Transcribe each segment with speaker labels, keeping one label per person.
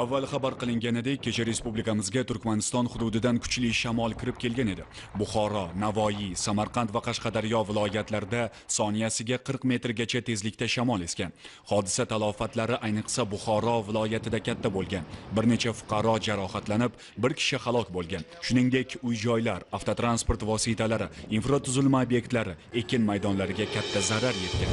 Speaker 1: Avval xabar qilinganidek, kecha respublikamizga Turkmaniston hududidan kuchli shamol kirib kelgan edi. Buxoro, Navoiy, Samarqand va Qashqadaryo viloyatlarida soniyasiga 40 metrgacha tezlikda shamol esgan. Hodisa talofatlari ayniqsa Buxoro viloyatida katta bo'lgan. Bir necha fuqaro jarohatlanib, bir kishi halok bo'lgan. Shuningdek, uy-joylar, avtotransport vositalari, infratuzilma obyektlari, ekin maydonlariga katta zarar yetgan.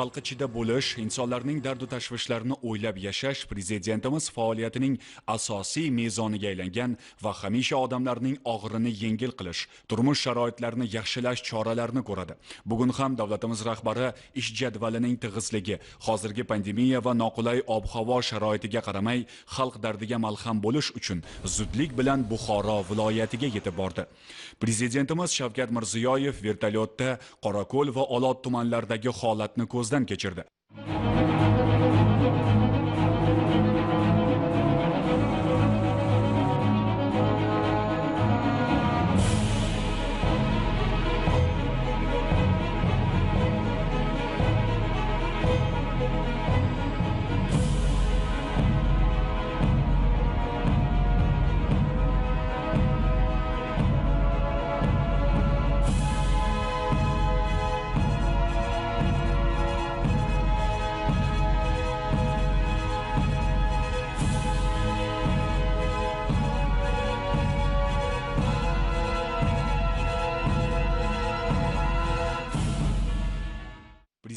Speaker 1: Xalq ichida bo'lish, insonlarning dardu tashvishlarini o'ylab yashash prezidentimiz faoliyatining asosiy mezoniga aylangan va hamisha odamlarning og'irini yengil qilish, turmush sharoitlarini yaxshilash choralarini ko'radi. Bugun ham davlatimiz rahbari ish jadvalining tig'izligi, hozirgi pandemiya va noqulay ob-havo sharoitiga qaramay, xalq dardiga malham bo'lish uchun zudlik bilan Buxoro viloyatiga yetib bordi. Prezidentimiz Shavkat Mirziyoyev vertolyotda Qorako'l va Olot tumanlaridagi holatni ko'zdan kechirdi.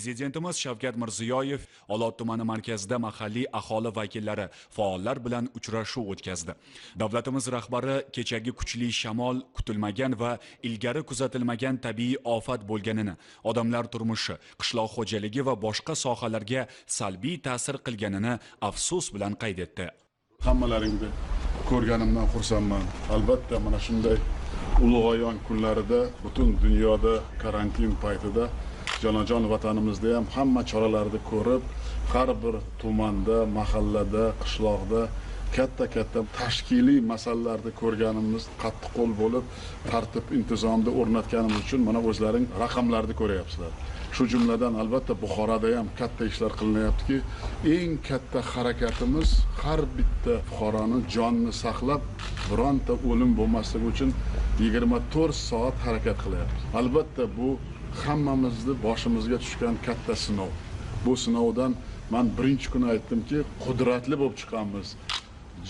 Speaker 1: Prezidentimiz Shavkat Mirziyoyev Olot tumani markazida mahalliy aholi vakillari, faollar bilan uchrashuv o'tkazdi. Davlatimiz rahbari kechagi kuchli shamol kutilmagan va ilgari kuzatilmagan tabiiy ofat bo'lganini, odamlar turmushi, qishloq xo'jaligi va boshqa sohalarga salbiy ta'sir qilganini afsus bilan qayd etdi.
Speaker 2: Hammalaringni ko'rganimdan xursandman. Albatta mana shunday ulug'oyon kunlarida butun dunyoda karantin paytida jonajon vatanimizda ham hamma choralarni ko'rib, har bir tumanda, mahallada, qishloqda katta-katta tashkiliy masalalarni ko'rganimiz, qattiqqo'l bo'lib, tartib intizomni o'rnatganimiz uchun mana o'zlaring raqamlarni ko'ryapsizlar. Shu jumladan albatta Buxoroda ham katta ishlar qilinyaptiki, eng katta harakatimiz har bitta fuqaroni jonini saqlab, bironta o'lim bo'lmasligi uchun 24 soat harakat qilyapmiz. Albatta bu hammamizni boshimizga tushgan katta sinov. Bu sinovdan men birinchi kuni aytdimki, qudratli bo'lib chiqamiz.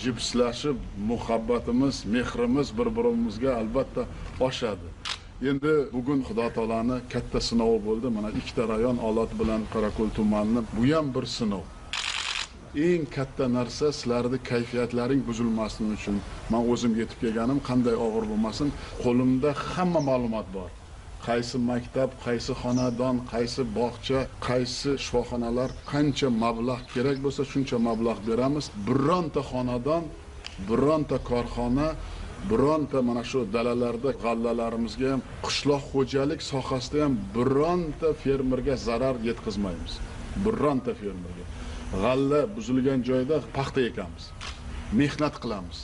Speaker 2: Jipslashib, muhabbatimiz, mehrimiz bir-birimizga albatta oshadi. Endi bugun Xudo taoloni katta sinovi bo'ldi. Mana ikkita rayon, Olot bilan Qorako'l tumanini, bu ham bir sinov. Eng katta narsa sizlarning kayfiyatlaring buzilmasin uchun. Men o'zim yetib kelganim qanday og'ir bo'lmasin, qo'limda hamma ma'lumot bor. Qaysi maktab, qaysi xonadon, qaysi bog'cha, qaysi shifoxonalar, qancha mablag' kerak bo'lsa shuncha mablag' beramiz. Bironta xonadon, bironta korxona, bironta mana shu dalalarda g'allalarimizga ham, qishloq xo'jalik sohasida ham bironta fermerga zarar yetkazmaymiz. Bironta fermerga. G'alla buzilgan joyda paxta ekamiz. Mehnat qilamiz,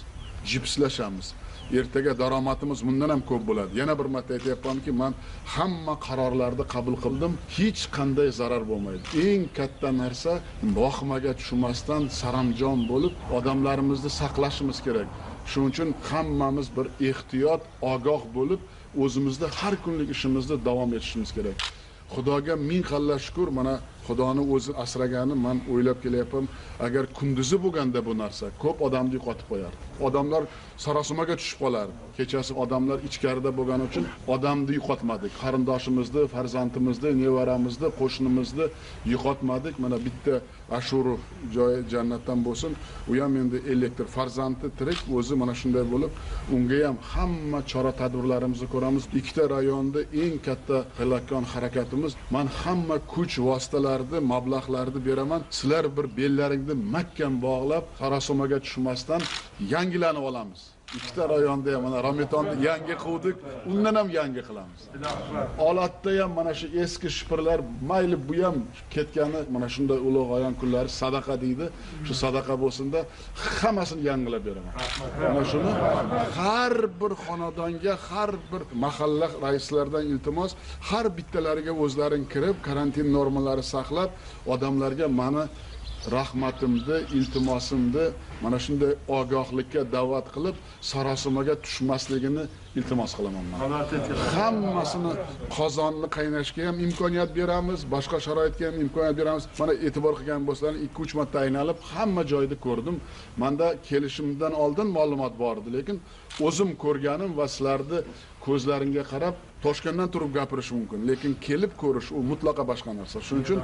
Speaker 2: jipslashamiz. Ertaga daromadimiz bundan ham ko'p bo'ladi. Yana bir marta aytyapmanki, men hamma qarorlarni qabul qildim, hech qanday zarar bo'lmaydi. Eng katta narsa vahimaga tushmasdan saramjon bo'lib odamlarimizni saqlashimiz kerak. Shuning uchun hammamiz bir ehtiyot, ogoh bo'lib, o'zimizni har kunlik ishimizni davom etishimiz kerak. Xudoga ming qalla shukr, mana Xudoni o'zi asragani men o'ylab kelyapman. Agar kunduzi bo'lganda bu narsa ko'p odamni yo'qotib qo'yardi. Odamlar sarosimaga tushib qolardi. Kechasi odamlar ichkarida bo'lgani uchun odamni yo'qotmadik. Qarindoshimizni, farzandimizni, nevaramizni, qo'shnimizni yo'qotmadik. Mana bitta Ashurov joyi jannatdan bo'lsin, u ham endi elektr, farzandi tirik, o'zi mana shunday bo'lib, unga ham hamma chora tadbirlarimizni ko'ramiz. Ikkita rayonda eng katta qilayotgan harakatimiz, men hamma kuch vositalarni, mablag'larni beraman. Sizlar bir bellaringni mahkam bog'lab, sarosimaga tushmasdan yangilanib olamiz. Ikkita rayonda ham mana Romitonni yangi quvdik, undan ham yangi qilamiz. Olatda ham mana shu eski shipirlar, mayli bu ham ketgani, mana shunday ulug' ayon kunlari sadaqa deydi. Shu sadaqa bo'lsin-da, hammasini yangilab beraman. Mana shuni har bir xonadonga, har bir mahalla raislaridan iltimos, har bittalariga o'zlaring kirib, karantin normalari saqlab, odamlarga mani rahmatimni, iltimosimni mana shunday ogohlikka da'vat qilib, sarosimaga tushmasligini iltimos qilaman men. Hammasini qozonni qaynashga ham imkoniyat beramiz, boshqa sharoitga ham imkoniyat beramiz. Mana e'tibor qilgan bo'lsangiz, 2-3 marta aylanib hamma joyda ko'rdim. Menda kelishimdan oldin ma'lumot bor edi, lekin o'zim ko'rganim va sizlarni ko'zlaringga qarab Toshkentdan turib gapirish mumkin, lekin kelib ko'rish u mutlaqo boshqa narsa. Shuning uchun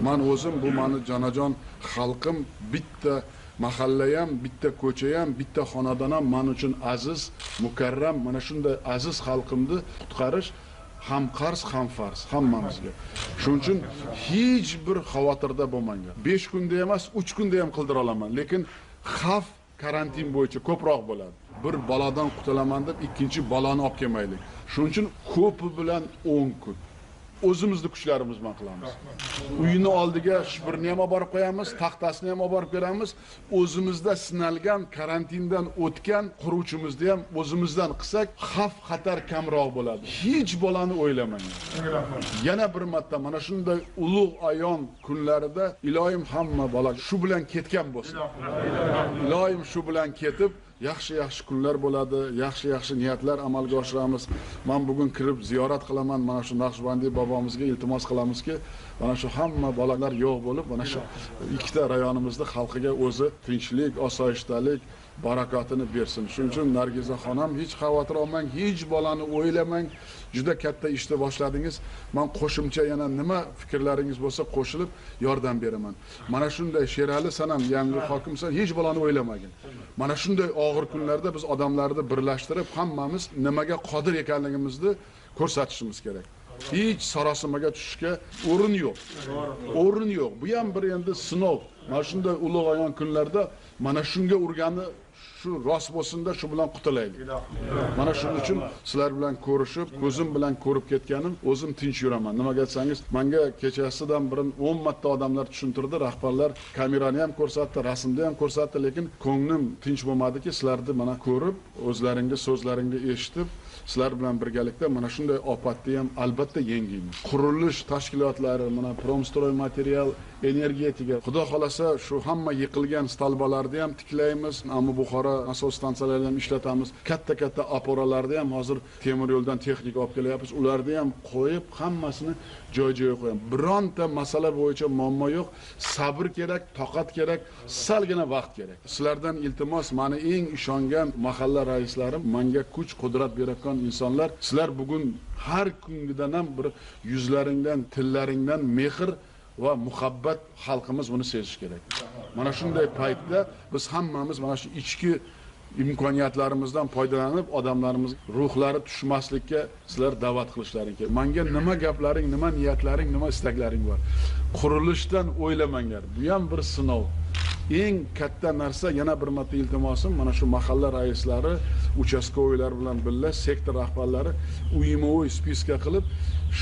Speaker 2: men o'zim bu meni jonajon xalqim, bitta mahalla ham, bitta ko'cha ham, bitta xonadon ham men uchun aziz, mukarram, mana shunday aziz xalqimni qutqarish ham qarz, ham farz hammamizga. Shuning uchun hech bir xavotirda bo'lmanglar. 5 kunda emas, 3 kunda ham qildira olaman, lekin xavf karantin bo'yicha ko'proq bo'ladi. Bir balodan qutulaman deb ikkinchi baloni olib kelmaylik. Shuning uchun ko'pi bilan 10 kun o'zimizni kuchlarimiz bilan qilamiz. Uyini oldiga shipirni ham olib borib qo'yamiz, taxtasini ham olib borib beramiz. O'zimizda sinalgan, karantindan o'tgan quruvchimizni ham o'zimizdan qilsak, xavf xatar kamroq bo'ladi. Hech bolani o'ylamanglar. Yana bir marta mana shunday ulug' ayon kunlarida iloyim hamma bola shu bilan ketgan bo'lsin. Iloyim shu bilan ketib, yaxshi-yaxshi kunlar bo'ladi, yaxshi-yaxshi niyatlar amalga oshiramiz. Men bugun kirib ziyorat qilaman, mana shu Naqshbandiy bobomizga iltimos qilamizki, mana shu hamma bolalar yo'q bo'lib, mana shu ikkita rayonimizda xalqiga o'zi tinchlik, osoyishtalik, barakotini bersin. Shuning uchun Nargiza xonim, hech xavotir olmang, hech bolani o'ylamang. Juda katta ishni boshladingiz. Men qo'shimcha yana nima fikrlaringiz bo'lsa qo'shilib yordam beraman. Mana shunday Sherali, san ham yangi hokimsan, hech bolani o'ylamagin. Mana shunday og'ir kunlarda biz odamlarni birlashtirib, hammamiz nimaga qodir ekanligimizni ko'rsatishimiz kerak. Hech sarosimaga tushishga o'rin yo'q. O'rin yo'q. Bu ham bir endi sinov. Mana shunday ulug' ayon kunlarda mana shunga urgani shu rost bo'lsin-da, shu bilan qutulaylik. Mana shuning uchun sizlar bilan ko'rishib, ko'zim bilan ko'rib ketganim, o'zim tinch yuraman. Nimaga desangiz, menga kechasidan bir 10 marta odamlar tushuntirdi, rahbarlar kamerani ham ko'rsatdi, rasmni ham ko'rsatdi, lekin ko'nglim tinch bo'lmadiki, sizlarni mana ko'rib, o'zlaringiz so'zlaringizni eshitib, sizlar bilan birgalikda mana shunday ofatni ham albatta yengiymiz. Qurilish tashkilotlari, mana Promstroy material, energetika, xudo xolasa shu hamma yiqilgan stolbalarni ham tiklaymiz, ammo Buxoro nasos stansiyalarini ham ishlatamiz. Katta-katta oporalarni ham hozir temir yo'ldan texnika olib kelyapmiz. Ularni ham qo'yib, hammasini joy-joyiga qo'yamiz. Bironta masala bo'yicha muammo yo'q. Sabr kerak, toqat kerak, salgina vaqt kerak. Sizlardan iltimos, meni eng ishongan mahalla raislarim, menga kuch, qudrat berayotgan insonlar, sizlar bugun har kungidan ham bir yuzlaringdan, tillaringdan mehr va muhabbat, xalqimiz buni sezish kerak. Mana shunday paytda biz hammamiz mana shu ichki imkoniyatlarimizdan foydalanib, odamlarimiz ruhlari tushmaslikka sizlar da'vat qilishlaring kerak. Menga nima gaplaring, nima niyatlaring, nima istaklaring bor? Qurilishdan o'ylamanglar. Bu ham bir sinov. Eng katta narsa, yana bir marta iltimosim, mana shu mahalla raislari, uchastkovoylar bilan birga sektor rahbarlari uyma-uy spiska qilib,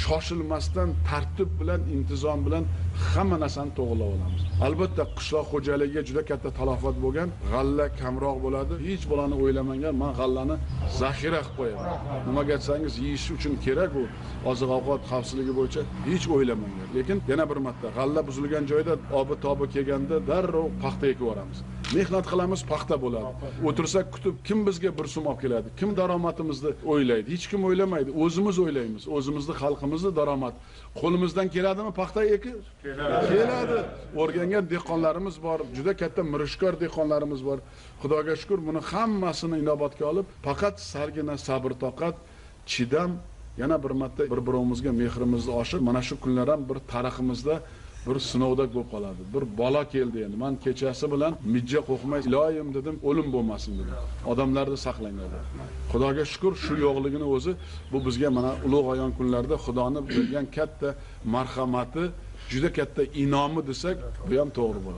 Speaker 2: shoshilmasdan tartib bilan, intizom bilan hamma narsani to'g'rilab olamiz. Albatta qishloq xo'jaligiga juda katta talafot bo'lgan, g'alla kamroq bo'ladi. Hech bolani o'ylamangan, men g'allani zaxira qilib qo'yaman. Nimaga desangiz, yeyish uchun kerak u, oziq-ovqat xavfsizligi bo'yicha hech o'ylamangan. Lekin yana bir marta g'alla buzilgan joyda obi-tobi kelganda darrov paxta ekib yuboramiz. Mehnat qilamiz, paxta bo'ladi. O'tirsak kutib, kim bizga bir so'm olib keladi? Kim daromadimizni o'ylaydi? Hech kim o'ylamaydi. O'zimiz o'ylaymiz. O'zimizni, xalqimizni daromad. Qo'limizdan keladimi paxta ekish? Keladi. O'rgangan dehqonlarimiz bor, juda katta mirishkor dehqonlarimiz bor. Xudoga shukr, buni hammasini inobatga olib, faqat salgina sabr toqat, chidam, yana bir marta bir-birimizga mehrimizni oshib, mana shu kunlar ham bir tariximizda bir sinovdek bo'lib qoladi. Bir balo keldi endi. Men kechasi bilan mijja qo'rqmay, iloyim dedim, o'lim bo'lmasin dedim. Odamlarni saqlang dedim. Xudoga shukr, shu yo'qligini o'zi bu bizga mana ulug' ayon kunlarda Xudoni bergan katta marhamati, juda katta inomi desak, bu ham to'g'ri bo'ladi.